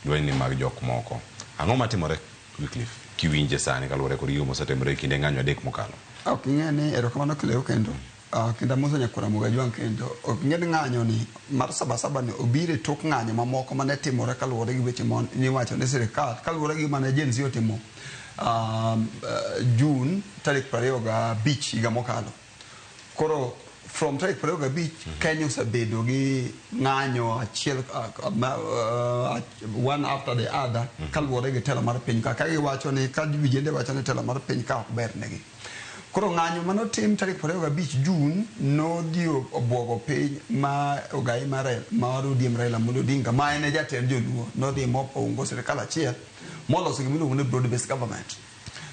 Lweny ni mag jok moko. Ang'o matimore Wycliffe kiwinje sani kaluwore kod gigo mosetimore e kinde ng'anyo 3 mokalo? Ok ing'e ni erokamano Cleo kendo. Kendo amoso nyakwar Ramogi Ajwang' kendo. Ok ing'e ni ng'anyo ni mar Sabasaba ni obiro e tok ng'anyo mamoko mane timore kaluwore gi weche miwacho ni sirikal kaluwore gi mane Gen Z otimo June tarik 25 higa mokalo. Koro from tarik 25 Kenya osebedo gi ng'anyo achiel one after the other kaluwore gi telo mar piny ka. Ka giwacho ni ka vijende wacho ni telo mar piny ka ok ber negi. Koro ng'anyo manotim tarik 25 June nodhi obwogo piny ma ogai mar ODM Raila Amolo Odinga ma en e jatend joluo nodhi moungo sirikal achiel moloso gima iluongo ni broad based government.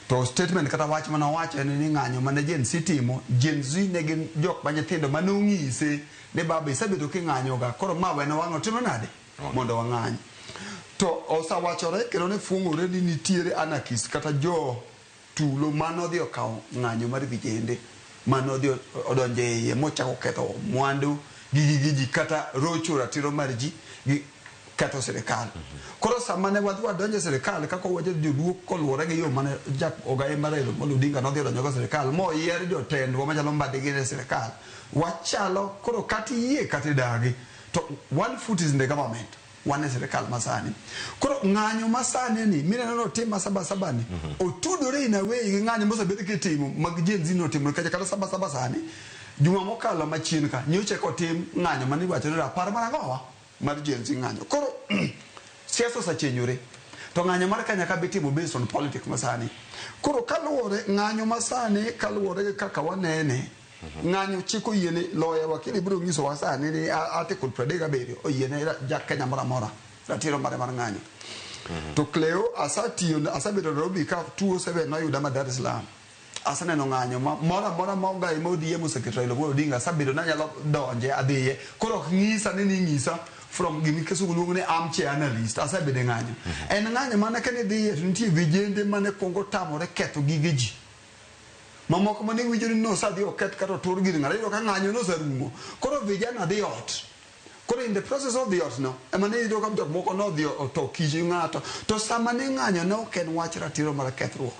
To statement kata wach mane owacho en ni ng'anyo mane Gen Z timo, Gen Z ne gin jok ma nyithindo mane ong'ise ni baba isebedo king'anyo ga koro ma wena wang' otimo nade mondo wang'any. To osewachore kendo ne fuong'ore ni nitiere anarchist kata jo tulo mane odhi okawo ng'anyo mar vijende mane odhi odonjo e iye mochako ketho mwandu gi gige ji kata rocho ratiro mar ji gi ketho sirikal. Koro sama ne wadhi wadonjo e sirikal kaka owacho joluo koluwore gi yo mane Jack Ogaye mar Raila Amolo Odinga nodhi odonjo go e sirikal moyier jotendwa machalo Mbadi gini e sirikal. Wachalo koro kata iyie kata idagi to one foot is in the government. Wan e sirikal masani. Koro ng'anyo masani ni mineno notim ma Sabasaba ni otudore in a way gi ng'anyo mosebed kitimo mag Gen Z notimo nikech kata Sabasaba sani juma mokalo machien ka nyocha kotim ng'anyo mane iwacho ni rapar mar ang'owa mar Gen Z ng'anyo. Koro siasa osechenyore to ng'anyo mar Kenya ka bitimo based on politics masani. Koro kaluwore ng'anyo masani kaluwore gi kaka wanene ng'anyo chik oyiene lawyer wakili biro nyisowa sani ni article 37 oyiene ja Kenya moro amora ratiro mare mar ng'anyo. To Cleo asatiyo asebedo Nairobi ka 2007 noyuda ma Dar es Salaam. Aseneno ng'anyo ma moro amora ma ogai ma ODM oseketo Raila Amolo Odinga asebedo nanyalo donje adhiye. Koro ok ng'isa ni ning'isa from gima kisungu luongo ni armchair analyst asebedo e ng'anyo. En ng'anyo mana ka nidhiye to nitie vijende mane kuongo tamore ketho gige ji. Mamoko mane winjo ni nosadhi oketh kata otur gir ng'ato iyudo ka ng'anyo noserumo. Koro vijana dhi ot. Koro in the process of dhi ot no ema ne iyudo ka jok moko nodhi oto kich ng'ato. To sama ne ng'anyo ne ok en wach ratiro mar kethruok.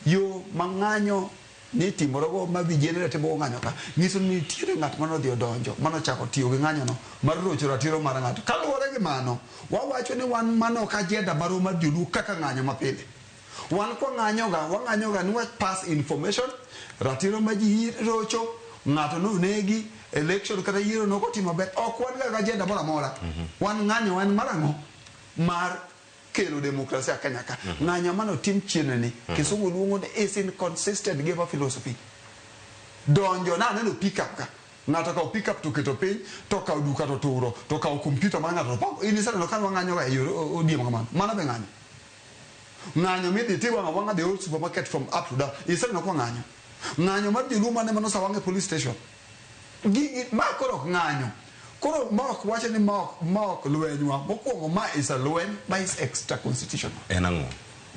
Yo ma ng'anyo ne timorego ma vijende ne timogo ng'anyo ka nyiso ni nitiere ng'at mane odhi odonjo mane ochako tiyo gi ng'anyo no mar rocho ratiro mar ng'ato. Kaluwore gi mano, wawacho ni wan mano ok agenda marwa mar joluo kaka ng'anyo mapile. Wan kwa ng'anyoga, wang'anyoga ni wa pass information, ratiro ma ji rocho, ng'ato nonegi, election kata yiero nok otimo maber. Ok wan ga gi agenda moro amora. Wan ng'anyo en mar ang'o? Mar kelo demokrasia Kenya ka. Ng'anyo mane otim chien ni, kisungu luongo ni is inconsistent gi our philosophy. Donjo na aneno pick up ka. Ng'ato okawo pick up to oketo piny, to okawo duka to oturo, to okawo computer mar ng'ato to opango. In iseneno ka wang'anyo ga e yor ODM kamano? Mano be ng'anyo. Ng'anyo midhi tiwang'o awang'a the whole supermarket from up to down. Iseneno kwa ng'anyo. Ng'anyo mar joluo mane mane osewang' e police station. Gigi ma koro ok ng'anyo. Koro ma ok wacho ni ma ok ma ok lwenywa. Mokwongo ma is a lweny ma is extra constitutional. En ang'o?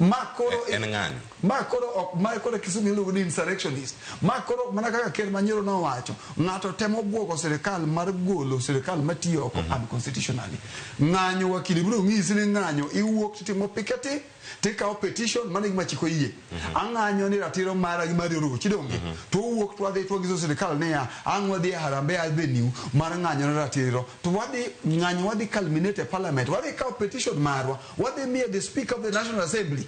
Ma koro En ng'anyo. Ma koro ok ma koro kisungu iluongo ni insurrectionist. Ma koro mana kaka ker manyoro nowacho, ng'ato temo buogo sirikal mar golo sirikal matiyo oko unconstitutionally. Ng'anyo wakili biro ng'isi ni ng'anyo iwuok titimo picketing tikawo petition mano e gima chik oyie. Ang'anyo ni ratiro mara gi mari orochi donge? To wawuok to wadhi to wanyiso sirikal niya ang' wadhi e Harambee Avenue mar ng'anyo ne ratiro. To wadhi ng'anyo wadhi culminate e parliament wadhi kawo petition marwa wadhi miyo the speaker of the National Assembly.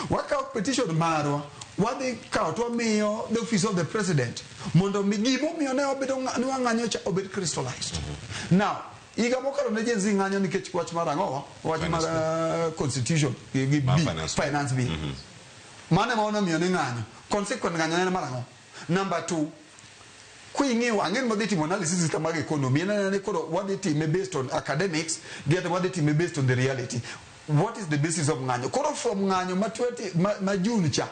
Wakawo petition marwa wadhi kawo to wamiyo the office of the president mondo mi gimomiyo ne wabedo ne wang'anyo cha obed crystallized. Now higa mokalo ne Gen Z ng'anyo nikech wach mar ang'owa wach mar constitution gi Mar bill, finance bill. finance bill. Mano ema nomiyo ni ng'anyo. Consequent ng'anyo ne en mar ang'o? Number 2, King'iyo ang'e ni wadhi timo analysis ka mag economy en anena ni koro wadhi time based on academics gi wadhi time based on the reality. What is the basis of ng'anyo? Koro from ng'anyo ma 20 ma June cha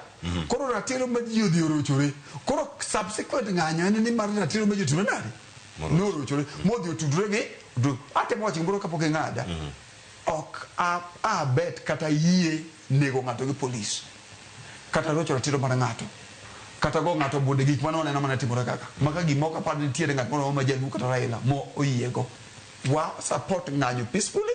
koro ratiro ma ji odhi orochore. Koro subsequent ng'anyo en ni mar ratiro ma ji otimore nade? Norochore modhi otudore gi atemo wacho gimoro kapok ing'ada. Ok a bet kata yie nego ng'ato gi polis kata rocho ratiro mar ng'ato kata go ng'ato bunde gik mane waneno mane timore kaka maka gima ok apar ni nitiere ng'at moro ma Jaluo kata Raila mo oyiego. Wa support ng'anyo peacefully.